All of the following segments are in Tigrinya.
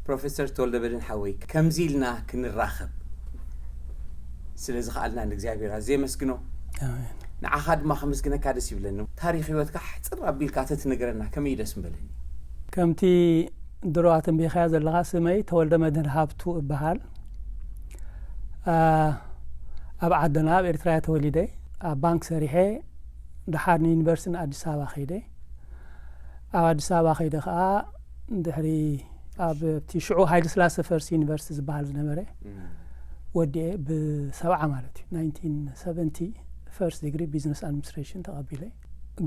ፕሮፌሰር ተወልደ መድህን ሓወይ፣ ከምዚ ኢልና ክንራኸብ ስለ ዝኸኣልና ንእግዚኣብሔር ኣዝየ የመስግኖ። ንዓኻ ድማ ከመስግነካ ደስ ይብለኒ። ታሪኽ ህይወትካ ሕጽር ኣቢልካ ተትነግረና ከመይ ደስ ምበለኒ። ከምቲ ድሮ ኣተንቢኻያ ዘለኻ፣ ስመይ ተወልደ መድህን ሃብቱ እበሃል። ኣብ ዓድና ኣብ ኤርትራ እየ ተወሊደ። ኣብ ባንክ ሰሪሐ፣ ደሓር ንዩኒቨርሲቲ ንኣዲስ ኣበባ ከይደ። ኣብ ኣዲስ ኣበባ ከይደ ከኣ ድሕሪ ኣብቲ ሽዑ ሃይለ ስላሰ ፈርስት ዩኒቨርሲቲ ዝበሃል ዝነበረ ወዲኤ፣ ብሰብዓ ማለት እዩ፣ ናይንቲን ሰቨንቲ ፈርስት ዲግሪ ቢዝነስ ኣድሚኒስትሬሽን ተቐቢለ።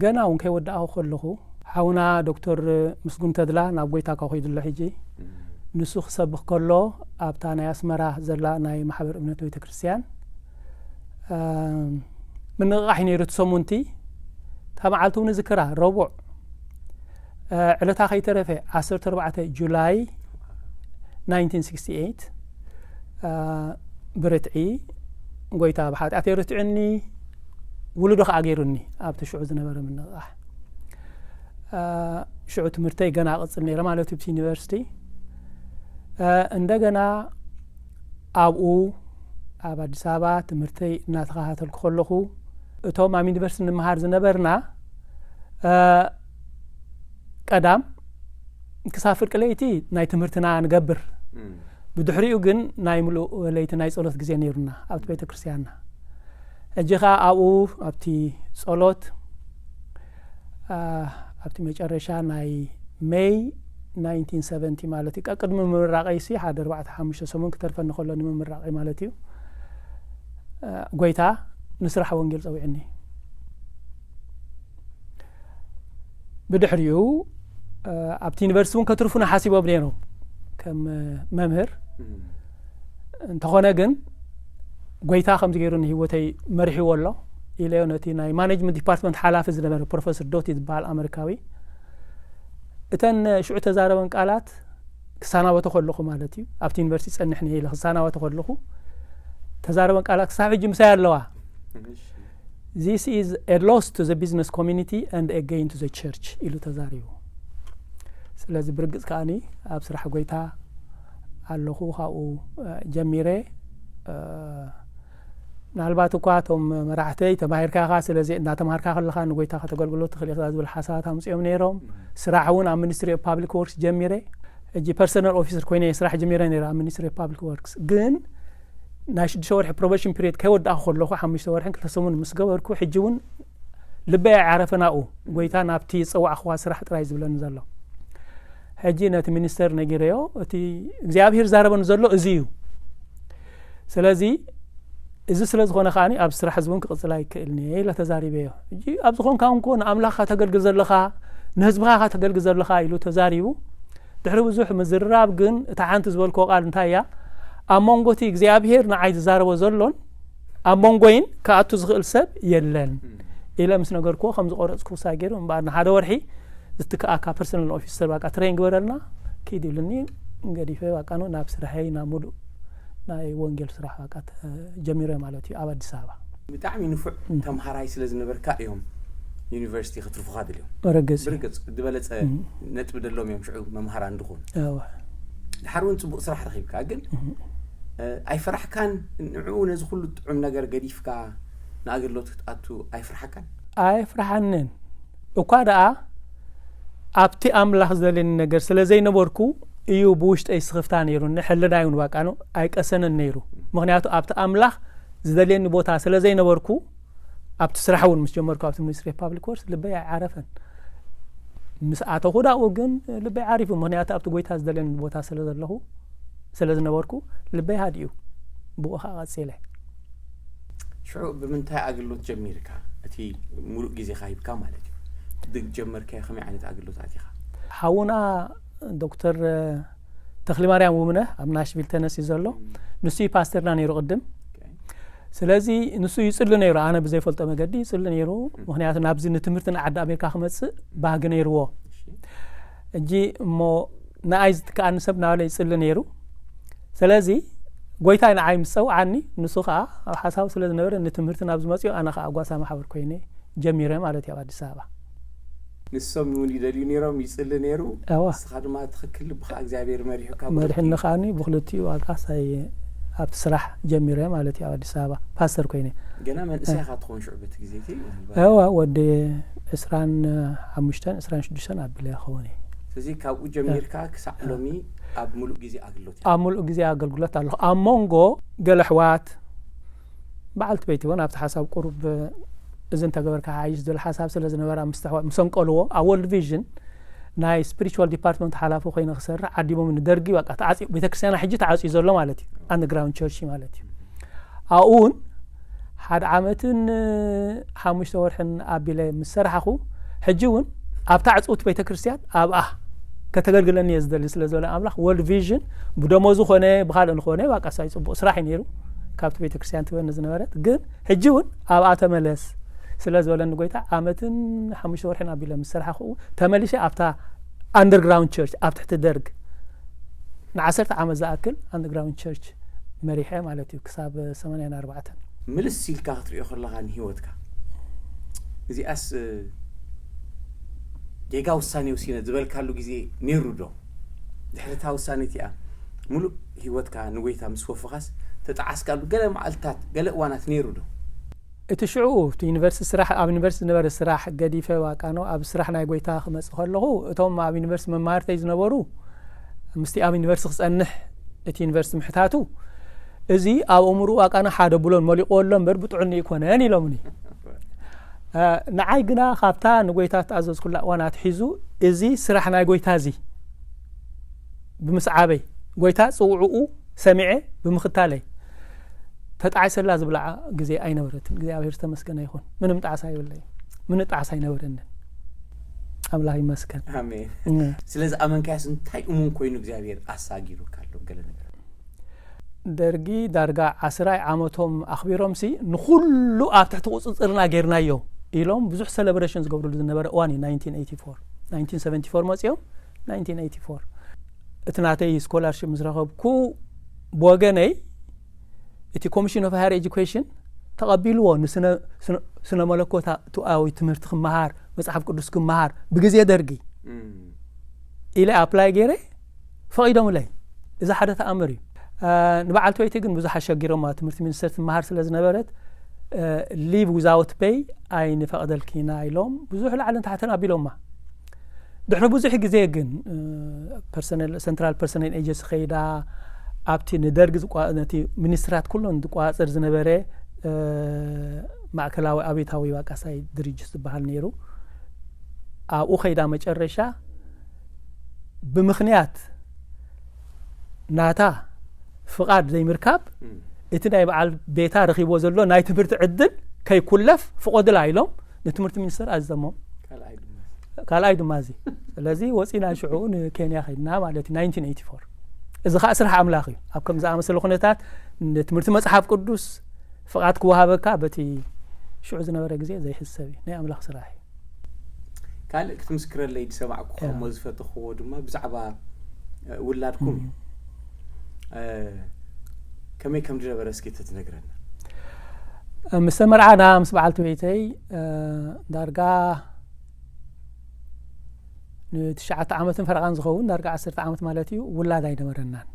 ገና እውን ከይወዳእኹ ከለኹ፣ ሓውና ዶክተር ምስጉን ተድላ ናብ ጎይታ እኳ ከይዱ ኣሎ ሕጂ። ንሱ ክሰብኽ ከሎ ኣብታ ናይ ኣስመራ ዘላ ናይ ማሕበር እምነት ቤተ ክርስቲያን ምንቕቓሕ እዩ ነይሩ። እቲ ሰሙንቲ እታ መዓልቲ እውን እዝክራ፣ ረቡዕ ዕለታ ከይተረፈ ዓሰርተ ኣርባዕተ ጁላይ ናይንቲን ሲክስቲ ኤይት ብርትዒ ጎይታ ብሓጢኣት የርትዕኒ፣ ውሉዶ ከዓ ገይሩኒ። ኣብቲ ሽዑ ዝነበረ ምንቕቓሕ ሽዑ ትምህርተይ ገና እቕጽል ነይረ ማለት እዩ፣ ብቲ ዩኒቨርሲቲ። እንደገና ኣብኡ ኣብ ኣዲስ ኣበባ ትምህርተይ እናተኸታተልኩ ከለኹ፣ እቶም ኣብ ዩኒቨርሲቲ ንምሃር ዝነበርና ቀዳም ክሳብ ፍርቂ ለይቲ ናይ ትምህርትና ንገብር። ብድሕሪኡ ግን ናይ ምሉእ ለይቲ ናይ ጸሎት ግዜ ነይሩና ኣብቲ ቤተ ክርስቲያንና። ሕጂ ኸኣ ኣብኡ ኣብቲ ጸሎት ኣብቲ መጨረሻ ናይ ሜይ ናይንቲን ሰቨንቲ ማለት እዩ፣ ቀቅድሚ ምምራቐይሲ ሓደ ኣርባዕተ ሓሙሽተ ሰሙን ክተርፈኒ ከሎ ንምምራቐይ ማለት እዩ፣ ጎይታ ንስራሕ ወንጌል ጸዊዕኒ። ብድሕሪኡ ኣብቲ ዩኒቨርሲቲ እውን ከትርፉና ሓሲቦም ነይሮም ከም መምህር። እንተኾነ ግን ጎይታ ከምዚ ገይሩ ንህይወተይ መሪሕዎ ኣሎ ኢለዮ። ነቲ ናይ ማኔጅመንት ዲፓርትመንት ሓላፊ ዝነበረ ፕሮፌሰር ዶቲ ዝበሃል ኣመሪካዊ፣ እተን ሽዑ ተዛረበን ቃላት ክሰናበቶ ከለኹ ማለት እዩ፣ ኣብቲ ዩኒቨርሲቲ ጸኒሕ ነይለ ክሰናበቶ ከለኹ ተዛረበን ቃላት ክሳብ ሕጂ ምሳይ ኣለዋ። This is a loss to the business community and a gain to the church ኢሉ ተዛሪቡ። ስለዚ ብርግጽ ከኣኒ ኣብ ስራሕ ጎይታ ኣለኹ። ካብኡ ጀሚረ፣ ምናልባት እኳ እቶም መራሕተይ ተማሂርካ ኢኻ፣ ስለዚ እናተማሃርካ ከለኻ ንጎይታ ከተገልግሎ ትኽእል ኢኻ ዝብል ሓሳባት ኣምፅኦም ነይሮም። ስራሕ እውን ኣብ ሚኒስትሪ ኦፍ ፓብሊክ ወርክስ ጀሚረ። ሕጂ ፐርሰናል ኦፊሰር ኮይነ ስራሕ ጀሚረ ነይረ ኣብ ሚኒስትሪ ኦፍ ፓብሊክ ወርክስ። ግን ናይ ሽዱሽተ ወርሒ ፕሮቤሽን ፒሪየድ ከይወዳእኩ ከለኹ፣ ሓሙሽተ ወርሕን ክልተ ሰሙን ምስ ገበርኩ፣ ሕጂ እውን ልበይ ኣይዓረፈን ኣብኡ። ጎይታ ናብቲ ዝጸዋዕኽዋ ስራሕ ጥራይ ዝብለኒ ዘሎ። ሕጂ ነቲ ሚኒስተር ነጊረዮ፣ እቲ እግዚኣብሄር ዛረበኒ ዘሎ እዚ እዩ። ስለዚ እዚ ስለ ዝኾነ ከኣኒ ኣብ ስራሕ እዚ እውን ክቕጽል ኣይክእልን እየ ኢለ ተዛሪበዮ። ሕጂ ኣብ ዝኾንካ እውን እኮ ንኣምላኽ ከተገልግል ዘለኻ፣ ንህዝብኻ ከተገልግል ዘለኻ ኢሉ ተዛሪቡ። ድሕሪ ብዙሕ ምዝርራብ ግን እታ ሓንቲ ዝበልክዎ ቃል እንታይ እያ? ኣብ መንጎ እቲ እግዚኣብሄር ንዓይ ዝዛረቦ ዘሎን ኣብ መንጎይን ክኣቱ ዝኽእል ሰብ የለን ኢለ ምስ ነገርክዎ፣ ከም ዝቆረጽኩ ውሳኔ ገይሩ። እምበኣር ንሓደ ወርሒ ዝትክኣካ ፐርሰናል ኦፊሰር በቃ ትሬን ግበረልና ኪድ ኢሉኒ፣ ገዲፈ በቃ ነው ናብ ስራሐይ፣ ናብ ሙሉእ ናይ ወንጌል ስራሕ በቃ ተ-፣ ጀሚረ ማለት እዩ ኣብ ኣዲስ ኣበባ። ብጣዕሚ ንፉዕ እም። ተምሃራይ ስለ ዝነበርካ እዮም ዩኒቨርሲቲ ከትርፉኻ ደልዮም። ብርግጽ እዩ። ብርግጽ ዝበለጸ እም። ነጥቢ ደሎም እዮም ሽዑ መምሃራን ድኾኑ። እወ። ድሓር እውን ጽቡቕ ስራሕ ረኺብካ፣ ግን እም። እ፣ ኣይፈራሕካን? ንዕኡ ነዚ ኩሉ ጥዑም ነገር ገዲፍካ ንኣገልግሎት ክትኣቱ ኣይፈራሕካን? ኣይፍርሓንን። እኳ ደኣ ኣብቲ ኣምላኽ ዝደልየኒ ነገር ስለ ዘይነበርኩ እዩ ብውሽጠይ ስኽፍታ ነይሩኒ፣ ሕልናይ እውን በቃ ነው ኣይቀሰንን ነይሩ። ምኽንያቱ ኣብቲ ኣምላኽ ዝደልየኒ ቦታ ስለ ዘይነበርኩ፣ ኣብቲ ስራሕ እውን ምስ ጀመርኩ ኣብቲ ሚኒስትሪ ኦፍ ፓብሊክ ወርክስ ልበይ ኣይዓረፈን። ምስ ኣተኹ ዳኡ ግን ልበይ ዓሪፉ፣ ምኽንያቱ ኣብቲ ጎይታ ዝደልየኒ ቦታ ስለ ዘለኹ፣ ስለ ዝነበርኩ ልበይ ሃዲኡ። ብኡ ኸዓ ቀጺለ። ሽዑ ብምንታይ ኣገልግሎት ጀሚርካ? እቲ ሙሉእ ግዜኻ ሂብካ ማለት እዩ። ድግ ጀመርካዮ ከመይ ዓይነት ኣገልግሎት ኣቲኻ? ሓውና ዶክተር ተኽሊማርያም ውብነህ ኣብ ናሽቪል ተነሲ ዘሎ፣ እም። ንሱ እዩ ፓስተርና ነይሩ ቅድም። ኦኬ። ስለዚ ንሱ ይጽሊ ነይሩ፣ ኣነ ብዘይፈልጦ መገዲ ይጽሊ ነይሩ። እም። ምኽንያቱ ናብዚ ንትምህርቲ ንዓዲ ኣሜሪካ ክመጽእ ባህጊ ነይርዎ። እሺ። ሕጂ እሞ ንኣይ ዝትክኣኒ ሰብ እናበለ ይጽሊ ነይሩ። ስለዚ ጎይታይ ንዓይ ምስ ጸውዓኒ፣ ንሱ ኸኣ ኣብ ሓሳቡ ስለ ዝነበረ ንትምህርቲ ናብ ዝመጽኦ፣ ኣነ ኸኣ ጓሳ ማሕበር ኮይነ ጀሚረ ማለት እዩ ኣብ ኣዲስ ኣበባ። ንሶም እውን ይደልዩ ነይሮም፣ ይጽሊ ነይሩ። እዋ ንስኻ ድማ ትኽክል ልብኻ እግዚኣብሔር መሪሑካ መሪሕኒ ብክልቲኡ። ከዓኒ ብክልቲኡ ኣቃሳይ ኣብቲ ስራሕ ጀሚረ ማለት እዩ። ኣብ ኣዲስ ኣበባ ፓስተር ኮይነ ገና መንእሰይ ኢኻ ትኸውን ሽዑ በቲ ግዜ እቲ ምናልባት። እዋ ወዲ ዕስራን ሓሙሽተን ዕስራን ሽዱሽተን ኣቢለ ክኸውን እየ። ስለዚ ካብኡ ጀሚርካ ክሳዕ ሎሚ ኣብ ሙሉእ ግዜ ኣገልግሎት ኢኻ። ኣብ ሙሉእ ግዜ ኣገልግሎት ኣለኹ። ኣብ መንጎ ገለ ኣሕዋት በዓልቲ ቤት እውን ኣብቲ ሓሳብ ቁሩብ እዚ እንተገበርካ ሓይሽ ዝብል ሓሳብ ስለ ዝነበራ ምስ ኣሕዋት ምስ ኣንቀልዎ ኣብ ወርልድ ቪዥን ናይ ስፒሪቹዋል ዲፓርትመንት ሓላፊ ኮይነ ክሰርሕ ዓዲሞምኒ። ደርጊ በቃ ተዓፅዩ፣ ቤተክርስትያና ሕጂ ተዓፅዩ ዘሎ ማለት እዩ፣ ኣንደርግራውንድ ቸርች ማለት እዩ። ኣብኡ እውን ሓደ ዓመትን ሓሙሽተ ወርሕን ኣቢለ ምስ ሰራሕኹ፣ ሕጂ እውን ኣብታ ዕፅውቲ ቤተክርስትያን ኣብኣ ከተገልግለኒ እየ ዝደሊ ስለ ዝበለ ኣምላኽ፣ ወርልድ ቪዥን ብደሞዙ ኮነ ብኻልእ ንኾነ በቃ ሳይ ፅቡቕ ስራሕ እዩ ነይሩ፣ ካብቲ ቤተክርስትያን ትበኒ ዝነበረት። ግን ሕጂ እውን ኣብኣ ተመለስ ስለ ዝበለኒ ጎይታ፣ ዓመትን ሓሙሽተ ወርሕን ኣቢለ ምስ ሰራሕኹ፣ ተመሊሰ ኣብታ ኣንደርግራውንድ ቸርች ኣብ ትሕቲ ደርግ ንዓሰርተ ዓመት ዝኣክል ኣንደርግራውንድ ቸርች መሪሐ ማለት እዩ፣ ክሳብ ሰማንያን ኣርባዕተን። ምልስ ኢልካ ክትሪኦ ከለኻ ንህይወትካ፣ እዚኣስ ጌጋ ውሳኔ ወሲነ ዝበልካሉ ግዜ ነይሩ ዶ? ድሕሪ እታ ውሳኔ እቲኣ፣ ሙሉእ ህይወትካ ንጎይታ ምስ ወፈኻስ፣ ተጠዓስካሉ ገለ መዓልትታት፣ ገለ እዋናት ነይሩ ዶ? እቲ ሽዑ እቲ ዩኒቨርሲቲ ስራሕ፣ ኣብ ዩኒቨርሲቲ ዝነበረ ስራሕ ገዲፈ፣ ዋቃኖ ኣብ ስራሕ ናይ ጎይታ ክመጽእ ከለኹ፣ እቶም ኣብ ዩኒቨርሲቲ መማህርተይ ዝነበሩ፣ ምስቲ ኣብ ዩኒቨርሲቲ ክጸንሕ እቲ ዩኒቨርሲቲ ምሕታቱ፣ እዚ ኣብ ኣእምሮኡ ዋቃኖ ሓደ ብሎን መሊቑዎ ኣሎ እምበር ብጥዑኒ ኣይኮነን ኢሎምኒ። እ፣ ንዓይ ግና ካብታ ንጎይታ ዝተኣዘዝኩላ እዋን ኣትሒዙ፣ እዚ ስራሕ ናይ ጎይታ እዚ ብምስዓበይ፣ ጎይታ ጽውዕኡ ሰሚዐ ብምኽታለይ፣ ተጣዒሰላ ዝብላዓ ግዜ ኣይነበረትን። እግዚኣብሔር ዝተመስገነ ይኹን። ምንም ጣዕሳ ይብለይ። ምንም ጣዕሳ ኣይነበረንን። ኣምላኽ ይመስገን። ኣሜን። እ። ስለዚ ኣመንካያስ እንታይ እሙን ኮይኑ እግዚኣብሔር ኣሳጊሩካ ኣሎ? ገለ ነገር። ደርጊ ዳርጋ ዓስራይ ዓመቶም ኣኽቢሮምሲ ንኹሉ ኣብ ትሕቲ ቁጽጽርና ጌርናዮ ኢሎም ብዙሕ ሴሌብሬሽን ዝገብርሉ ዝነበረ እዋን እዩ። ናይንቲን ኤይቲ ፎር፣ ናይንቲን ሰቨንቲ ፎር መጺኦም፣ ናይንቲን ኤይቲ ፎር እቲ ናተይ ስኮላርሽፕ ምስ ረኸብኩ፣ ብወገነይ እቲ ኮሚሽን ኦፍ ሃየር ኤጁኬሽን ተቐቢልዎ፣ ንስነ ስነ- ስነ መለኮታዊ ትምህርቲ ክመሃር፣ መጽሓፍ ቅዱስ ክመሃር ብግዜ ደርጊ ኢለ ኣፕላይ ገይረ፣ ፈቒዶምለይ። እዚ ሓደ ተኣምር እዩ። እ፣ ንበዓልቲ ቤተይ ግን ብዙሕ ኣሸጊሮማ። ትምህርቲ ሚኒስተር ትመሃር ስለ ዝነበረት፣ እ፣ ሊቭ ዊዛውት ፔይ ኣይንፈቕደልኪና ኢሎም ብዙሕ ላዕልን ታሕትን ኣቢሎማ። ድሕሪ ብዙሕ ግዜ ግን፣ እ፣ ፐርሰነል፣ ሰንትራል ፐርሰነል ኤጀንሲ ከይዳ፣ ኣብቲ ንደርግ ዝቋ-፣ ነቲ ሚኒስትራት ኩሎም ዝቋጽር ዝነበረ፣ እ፣ ማእከላዊ ኣብዮታዊ ዋቃሳይ ድርጅት ዝበሃል ነይሩ። ኣብኡ ከይዳ መጨረሻ ብምኽንያት ናታ ፍቓድ ዘይምርካብ፣ እም። እቲ ናይ በዓል ቤታ ረኺብዎ ዘሎ ናይ ትምህርቲ ዕድል ከይኩለፍ ፍቐዱላ ኢሎም ንትምህርቲ ሚኒስተር ኣዚዞሞ። ካልኣይ ድማ። ካልኣይ ድማ እዚ። ስለዚ ወጺና ሽዑ ንኬንያ ከይድና ማለት እዩ፣ ናይንቲን ኤይቲ ፎር። እዚ ኸኣ ስራሕ ኣምላኽ እዩ። ኣብ ከም ዝኣመሰለ ኩነታት ንትምህርቲ መጽሓፍ ቅዱስ ፍቓድ ክወሃበካ በቲ ሽዑ ዝነበረ ግዜ ዘይሕሰብ እዩ። ናይ ኣምላኽ ስራሕ እዩ። ካልእ ክትምስክረለይ ዝሰማዕኩ እያ። እሞ ዝፈተኽዎ ድማ ብዛዕባ፣ እ፣ ውላድኩም እዩ። እም። እ፣ ከመይ ከም ዝነበረ እስኪ ተትነግረና። እ፣ ምስ ተመርዓና ምስ በዓልቲ ቤተይ፣ እ፣ ዳርጋ ንትሽዓተ ዓመትን ፈረቓን ዝኸውን፣ ዳርጋ ዓሰርተ ዓመት ማለት እዩ፣ ውላድ ኣይነበረናን።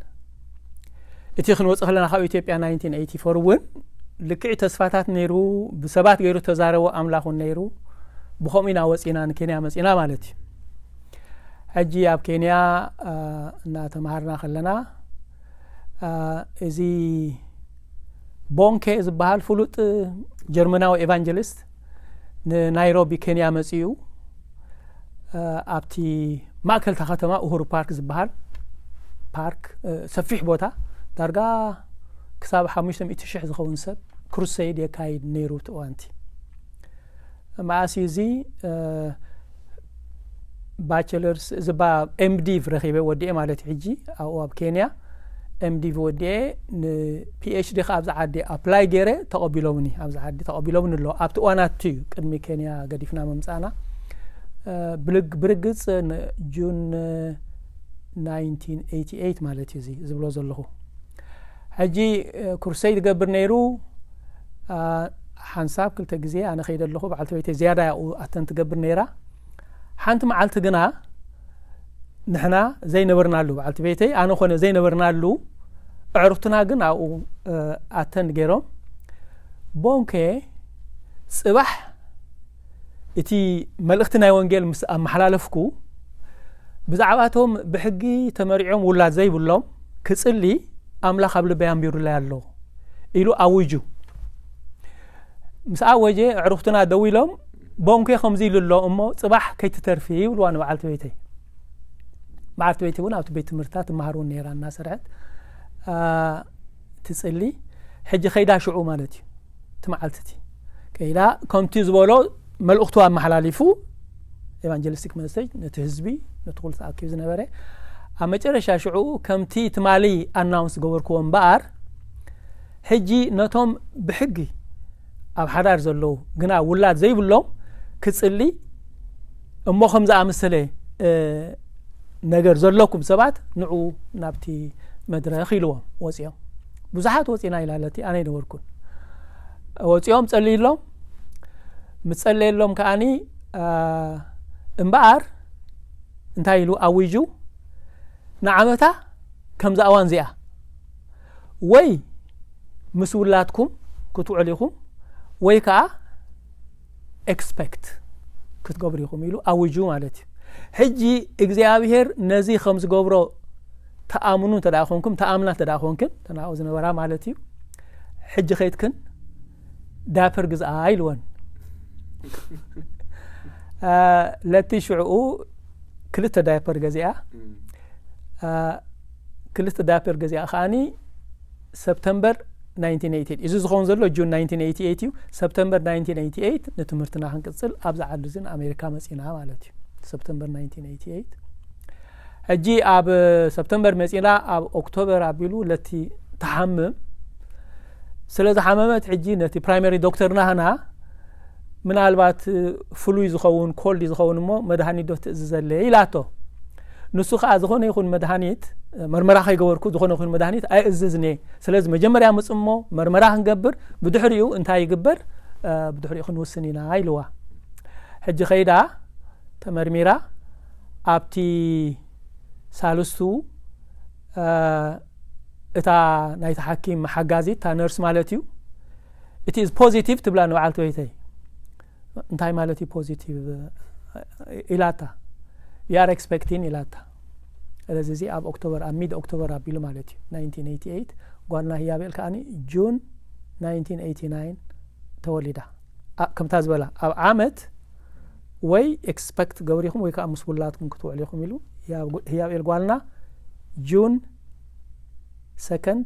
እቲ ክንወጽእ ከለና ካብ ኢትዮጵያ ናይንቲን ኤይቲ ፎር እውን ልክዕ ተስፋታት ነይሩ፣ ብሰባት ገይሩ ተዛረቦ ኣምላኽ እውን ነይሩ። ብኸምኡ ኢና ወጺና፣ ንኬንያ መጺና ማለት እዩ። ሕጂ ኣብ ኬንያ፣ እ፣ እናተምሃርና ከለና፣ እ፣ እዚ ቦንኬ ዝበሃል ፍሉጥ ጀርመናዊ ኤቫንጀሊስት ንናይሮቢ ኬንያ መጺኡ፣ እ፣ ኣብቲ ማእከል እታ ከተማ ኡሁሩ ፓርክ ዝበሃል ፓርክ፣ እ፣ ሰፊሕ ቦታ፣ ዳርጋ ክሳብ ሓሙሽተ ሚእቲ ሽሕ ዝኸውን ሰብ ክሩሰይድ የካይድ ነይሩ እቲ እዋንቲ። መኣስ እዩ እዚ፣ እ፣ ባቸለርስ፣ እዚ ባ-፣ ኤምዲቭ ረኺበ ወዲኤ ማለት እዩ። ሕጂ ኣብኡ ኣብ ኬንያ ኤምዲቭ ወዲኤ ንፒኤችዲ ከኣ ኣብዚ ዓዲ ኣፕላይ ገይረ ተቐቢሎምኒ፣ ኣብዚ ዓዲ ተቐቢሎምኒ ኣለዉ። ኣብቲ እዋናት እዩ ቅድሚ ኬንያ ገዲፍና ምምጻእና። እ፣ ብልግ-፣ ብርግጽ ንጁን ናይንቲን ኤይቲ ኤይት ማለት እዩ እዚ ዝብሎ ዘለኹ። ሕጂ፣ እ፣ ክሩሰይድ ይገብር ነይሩ። እ፣ ሓንሳብ ክልተ ግዜ ኣነ ከይደ ኣለኹ፣ በዓልቲ ቤተይ ዝያዳ ያኡ ኣተን ትገብር ነይራ። ሓንቲ መዓልቲ ግና ንሕና ዘይነበርናሉ፣ በዓልቲ ቤተይ ኣነ ኾነ ዘይነበርናሉ፣ ኣዕሩኽትና ግን ኣብኡ ኣተንድ ገይሮም፣ ቦንኬ ጽባሕ እቲ መልእኽቲ ናይ ወንጌል ምስ ኣመሓላለፍኩ፣ ብዛዕባቶም ብሕጊ ተመሪዖም ውላድ ዘይብሎም ክጽሊ ኣምላኽ ኣብ ልበይ ኣንቢሩለይ ኣሎ ኢሉ ኣዊጁ። ምስ ኣወጀ ኣዕሩኽትና ደው ኢሎም፣ ቦንኬ ከምዚ ኢሉ ኣሎ እሞ ጽባሕ ከይትተርፊ ይብልዋ ንበዓልቲ ቤተይ። በዓልቲ ቤተይ እውን ኣብቲ ቤት ትምህርትታት ትመሃር እውን ነይራ እናሰርሐት ትጽሊ። ሕጂ ከይዳ ሽዑ ማለት እዩ እቲ መዓልቲ እቲ ከይዳ ከምቲ ዝበሎ መልእኽቱ ኣመሓላሊፉ፣ ኤቫንጀሊስቲክ መሰጅ ነቲ ህዝቢ፣ ነቲ ኩሉ ተኣኪቡ ዝነበረ። ኣብ መጨረሻ ሽዑ ከምቲ ትማሊ ኣናውንስ ገበርክዎ እምበኣር፣ ሕጂ ነቶም ብሕጊ ኣብ ሓዳር ዘለዉ ግና ውላድ ዘይብሎም ክጽሊ እሞ ከም ዝኣመሰለ ነገር ዘለኩም ሰባት ንዑ ናብቲ መድረኽ ኢልዎም ወፂኦም። ብዙሓት ወፂና ኢላለቲ ኣነ ይነበርኩን። ወፂኦም ጸልይሎም፣ ምስ ጸለየሎም ከኣኒ እምበኣር እንታይ ኢሉ ኣዊጁ፣ ንዓመታ ከምዚ እዋን እዚኣ ወይ ምስ ውላድኩም ክትውዕሉ ኢኹም ወይ ከዓ ኤክስፐክት ክትገብሩ ኢኹም ኢሉ ኣውጁ ማለት እዩ። ሕጂ እግዚኣብሔር ነዚ ከም ዝገብሮ ተኣምኑ እንተ ደኣ ኮንኩም፣ ተኣምና እንተ ደኣ ኮንክን፣ ተናኡ ዝነበራ ማለት እዩ፣ ሕጂ ኸይድክን ዳፐር ግዝኣ ኢልወን። ለቲ ሽዕኡ ክልተ ዳይፐር ገዚኣ። ክልተ ዳይፐር ገዚኣ ከዓኒ ሰፕተምበር ናይንቲን ኤይቲ ኤይት፣ እዚ ዝኸውን ዘሎ ጁን ናይንቲን ኤይቲ ኤይት እዩ። ሰፕተምበር ናይንቲን ኤይቲ ኤይት ንትምህርትና ክንቅጽል ኣብዚ ዓዲ እዚ ንኣሜሪካ መጺና ማለት እዩ። ሰፕተምበር ናይንቲን ኤይቲ ኤይት። ሕጂ ኣብ ሰፕተምበር መጺና ኣብ ኦክቶበር ኣቢሉ ለቲ ተሓምም። ስለ ዝሓመመት ሕጂ ነቲ ፕራይመሪ ዶክተር ናህና ምናልባት ፍሉይ ዝኸውን ኮልድ ዝኸውን እሞ መድሃኒት ዶ ትእዝዘለይ ኢላቶ። ንሱ ከዓ ዝኾነ ይኹን መድሃኒት መርመራ ከይገበርኩ ዝኾነ ይኹን መድሃኒት ኣይእዝዝን እየ። ስለዚ መጀመርያ ምጽ እሞ መርመራ ክንገብር ብድሕሪኡ እንታይ ይግበር ብድሕሪኡ ክንውስን ኢና ኢልዋ። ሕጂ ከይዳ ተመርሚራ ኣብቲ ሳልስቱ እታ ናይቲ ሓኪም ሓጋዚት እታ ነርስ ማለት እዩ እቲ ፖዚቲቭ ትብላ ንበዓልቲ ቤተይ። እንታይ ማለት እዩ ፖዚቲቭ ኢላታ። We are expecting ኢላታ። ስለዚ እዚ ኣብ ኦክቶበር ኣብ ሚድ ኦክቶበር ኣቢሉ ማለት እዩ ናይንቲን ኤይቲ ኤይት። ጓልና ህያቤል ከዓኒ ጁን ናይንቲን ኤይቲ ናይን ተወሊዳ። ከምታ ዝበላ ኣብ ዓመት ወይ ኤክስፐክት ገበሪኹም ወይ ከዓ ምስ ውላድኩም ክትውዕሉ ኢኹም ኢሉ ህያቤል ጓልና ጁን ሰከንድ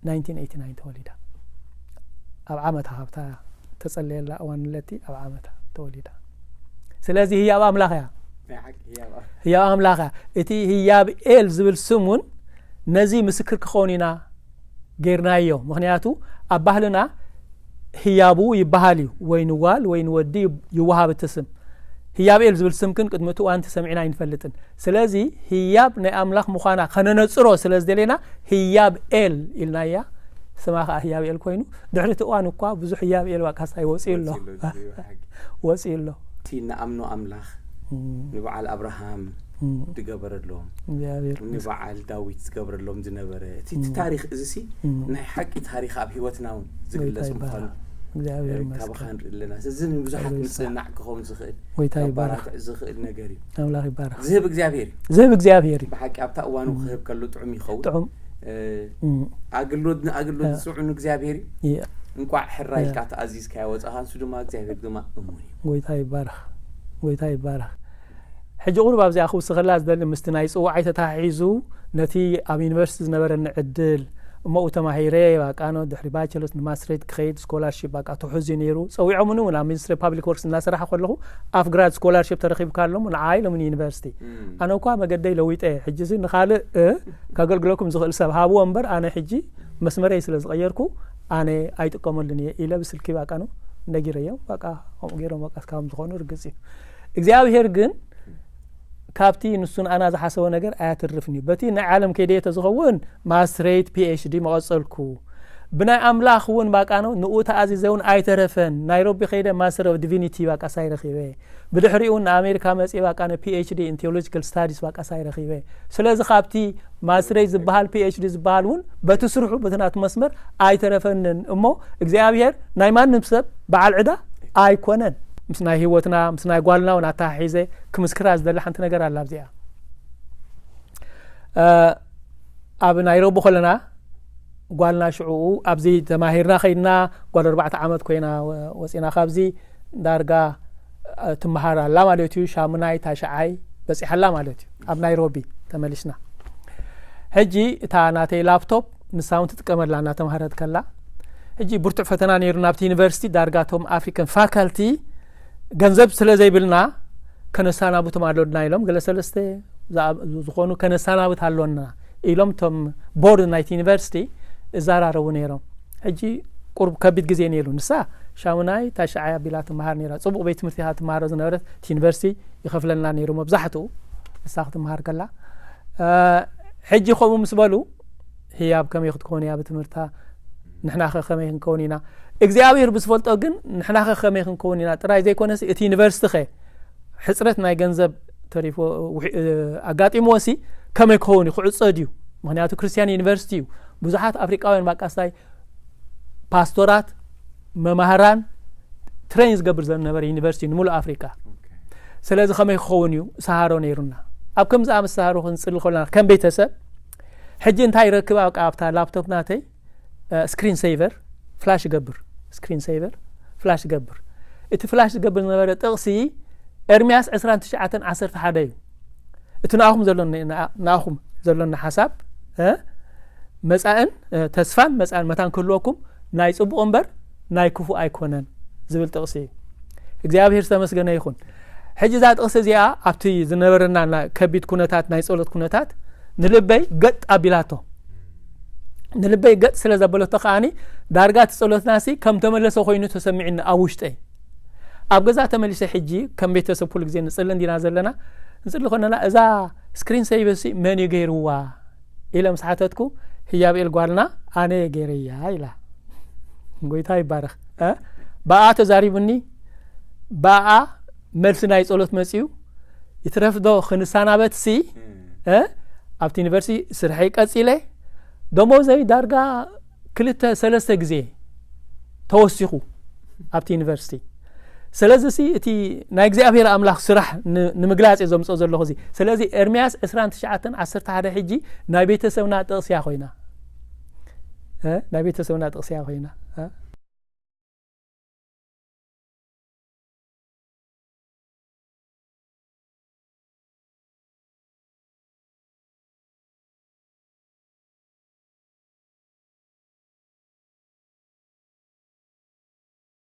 ናይንቲን ኤይቲ ናይን ተወሊዳ። ኣብ ዓመታ ካብታ ተጸለየላ እዋን ለቲ ኣብ ዓመታ ተወሊዳ። ስለዚ ህያብ ኣምላኽ እያ። ህያብ ኣምላኽ እያ። እቲ ህያብ ኤል ዝብል ስም እውን ነዚ ምስክር ክኸውን ኢና ጌርናዮ። ምኽንያቱ ኣብ ባህልና ህያቡ ይበሃል እዩ፣ ወይ ንጓል ወይ ንወዲ ይወሃብ እቲ ስም። ህያብ ኤል ዝብል ስም ግን ቅድሚ እቲ እዋን ተሰሚዕና ኣይንፈልጥን። ስለዚ ህያብ ናይ ኣምላኽ ምዃና ከነነጽሮ ስለ ዝደሌና ህያብ ኤል ኢልናያ። ስማ ከዓ ህያብ ኤል ኮይኑ ድሕሪ እቲ እዋን እኳ ብዙሕ ህያብ ኤል ባቃ ሳይ ወፂኡ ኣሎ። ወፂኡ ኣሎ። እቲ ንኣምኖ ኣምላኽ ንበዓል ኣብርሃም ዝገበረሎም፣ ንበዓል ዳዊት ዝገበረሎም ዝነበረ እቲ ታሪኽ እዚ ሲ ናይ ሓቂ ታሪኽ ኣብ ህይወትና እውን ዝግለጽ ምዃኑ ካብኻ ንርኢ ኣለና። እዚ ንብዙሓት ምጽንናዕ ክኸውን ዝኽእል፣ ባራትዕ ዝኽእል ነገር እዩ። ኣምላኽ ይባረኽ። ዝህብ እግዚኣብሔር እዩ። ዝህብ እግዚኣብሔር እዩ። ብሓቂ ኣብታ እዋኑ ክህብ ከሎ ጥዑም ይኸውን። ጥዑም። ኣገልግሎት ንኣገልግሎት ዝጽውዑ ንእግዚኣብሔር እዩ። እንቋዕ ሕራ ኢልካ ተኣዚዝካዮ ወጻኻ፣ ንሱ ድማ እግዚኣብሔር ድማ እሙን እዩ። ጎይታ ይባረኽ። ጎይታ ይባረኽ። ሕጂ ቁሩብ ኣብዚኣ ክውስኸላ ዝደሊ ምስቲ ናይ ጽዋዓይ ተታሒዙ ነቲ ኣብ ዩኒቨርሲቲ ዝነበረኒ ዕድል እሞኡ ተማሂረ ባቃኖ ድሕሪ ባቸለርስ ንማስትሬት ክኸይድ ስኮላርሺፕ ባቃ ትሑዝ እዩ ነይሩ። ጸዊዖምኒ እውን ኣብ ሚኒስትሪ ፓብሊክ ወርክስ እናሰራሐ ከለኹ ኣፍ ግራድ ስኮላርሺፕ ተረኺብካ ኣሎም ንዓይ ኢሎምኒ ዩኒቨርሲቲ። ኣነ እኳ መገደይ ለዊጠ ሕጂ እዚ ንኻልእ ከገልግለኩም ዝኽእል ሰብ ሃብዎ እምበር ኣነ ሕጂ መስመረይ ስለ ዝቐየርኩ ኣነ ኣይጥቀመሉን እየ ኢለ ብስልኪ ባቃኖ ነጊረዮም። ባቃ ከምኡ ገይሮም ባቃ እስካሁን ዝኾኑ ርግጽ እዩ። እግዚኣብሔር ግን ካብቲ ንሱ ንኣና ዝሓሰቦ ነገር ኣያትርፍን እዩ። በቲ ናይ ዓለም ከይደ ተዝኸውን ማስትሬት ፒኤችዲ መቐጸልኩ። ብናይ ኣምላኽ እውን ባቃ ነው ንኡ ተኣዚዘ እውን ኣይተረፈን። ናይሮቢ ከይደ ማስተር ኦፍ ዲቪኒቲ ባቃ ሳይ ረኺበ። ብድሕሪኡ እውን ንኣሜሪካ መፅእ ባቃ ነ ፒኤችዲ ኢን ቴዎሎጂካል ስታዲስ ባቃ ሳይ ረኺበ። ስለዚ ካብቲ ማስትሬት ዝበሃል ፒኤችዲ ዝበሃል እውን በቲ ስርሑ በቲ ናቱ መስመር ኣይተረፈንን እሞ እግዚኣብሔር ናይ ማንም ሰብ በዓል ዕዳ ኣይኮነን። ምስ ናይ ህይወትና ምስ ናይ ጓልና እውን ኣተሓሒዘ ክምስክራ ዝደሊ ሓንቲ ነገር ኣላ ኣብዚኣ። ኣብ ናይሮቢ ከለና ጓልና ሽዕኡ ኣብዚ ተማሂርና ከይድና ጓል ኣርባዕተ ዓመት ኮይና ወፂና ካብዚ ዳርጋ ትመሃር ኣላ ማለት እዩ። ሻሙናይ ታሽዓይ በፂሓ ኣላ ማለት እዩ። ኣብ ናይሮቢ ተመሊስና። ሕጂ እታ ናተይ ላፕቶፕ ንሳ እውን ትጥቀመላ እናተምሃረት ከላ ሕጂ ብርቱዕ ፈተና ነይሩ ናብቲ ዩኒቨርሲቲ። ዳርጋ እቶም ኣፍሪካን ፋካልቲ ገንዘብ ስለ ዘይብልና ከነሳናብቶም ኣሎና ኢሎም ገለ ሰለስተ ዝኾኑ ከነሳናብት ኣሎና ኢሎም እቶም ቦርድ ናይቲ ዩኒቨርሲቲ እዛራረቡ ነይሮም። ሕጂ ቁርብ ከቢድ ግዜ ነይሩ። ንሳ ሻሙናይ ታሽዓይ ኣቢላ ትመሃር ነይራ። ፅቡቕ ቤት ትምህርቲ ኢኻ ትመሃሮ ዝነበረት። እቲ ዩኒቨርሲቲ ይኸፍለልና ነይሩ መብዛሕትኡ ንሳ ክትመሃር ከላ። ሕጂ ከምኡ ምስ በሉ ህያብ ከመይ ክትከውን እያ ብትምህርታ? ንሕናኸ ከመይ ክንከውን ኢና? እግዚኣብሔር ብዝፈልጦ ግን ንሕናኸ ከመይ ክንከውን ኢና ጥራይ ዘይኮነሲ እቲ ዩኒቨርሲቲ ኸ ሕፅረት ናይ ገንዘብ ተሪፎ ኣጋጢምዎ ሲ ከመይ ክኸውን እዩ? ክዕፀ ድዩ? ምክንያቱ ክርስቲያን ዩኒቨርሲቲ እዩ። ብዙሓት ኣፍሪቃውያን ባቃስታይ ፓስቶራት፣ መማህራን ትሬን ዝገብር ዝነበረ ዩኒቨርሲቲ እዩ ንምሉእ ኣፍሪቃ። ስለዚ ከመይ ክኸውን እዩ ሰሃሮ ነይሩና። ኣብ ከምዚ ኣመሰሃሮ ክንፅሊ ከለና ከም ቤተሰብ ሕጂ እንታይ ይረክብ ኣብታ ላፕቶፕ ናተይ ስክሪን ሴቨር ፍላሽ ይገብር። ስክሪን ሴቨር ፍላሽ ይገብር። እቲ ፍላሽ ዝገብር ዝነበረ ጥቕሲ ኤርምያስ ዕስራን ትሽዓተን ዓሰርተ ሓደ እዩ። እቲ ንኣኹም ዘሎኒ ንኣኹም ዘሎኒ ሓሳብ መጻእን ተስፋን መጻእን መታን ክህልወኩም ናይ ጽቡቕ እምበር ናይ ክፉእ ኣይኮነን ዝብል ጥቕሲ እዩ። እግዚኣብሔር ዝተመስገነ ይኹን። ሕጂ እዛ ጥቕሲ እዚኣ ኣብቲ ዝነበረና ከቢድ ኩነታት ናይ ጸሎት ኩነታት ንልበይ ገጥ ኣቢላቶ። ንልበይ ገጥ ስለ ዘበለቶ ከዓኒ ዳርጋ እቲ ጸሎትና ሲ ከም ተመለሰ ኮይኑ ተሰሚዕኒ ኣብ ውሽጠይ። ኣብ ገዛ ተመሊሰ ሕጂ ከም ቤተሰብ ኩሉ ግዜ ንጽሊ እንዲና ዘለና ንጽሊ ኮነና እዛ ስክሪን ሴቨር ሲ መን እዩ ገይርዋ ኢለ ምስ ሓተትኩ ህያብኤል ጓልና ኣነ ገይረያ ኢላ። ጎይታ ይባረኽ። ብኣ ተዛሪቡኒ ብኣ መልሲ ናይ ጸሎት መጽዩ ይትረፍዶ ክንሰናበት ሲ ኣብቲ ዩኒቨርሲቲ ስርሐይ ቀጺለ ደሞዘይ ዳርጋ ክልተ ሰለስተ ግዜ ተወሲኹ ኣብቲ ዩኒቨርሲቲ። ስለዚ ሲ እቲ ናይ እግዚኣብሔር ኣምላኽ ስራሕ ንምግላጽ እየ ዘምፅኦ ዘለኹ እዚ። ስለዚ ኤርምያስ ዕስራን ትሽዓተን ዓሰርተ ሓደ ሕጂ ናይ ቤተሰብና ጥቕስያ ኮይና ናይ ቤተሰብና ጥቕስያ ኮይና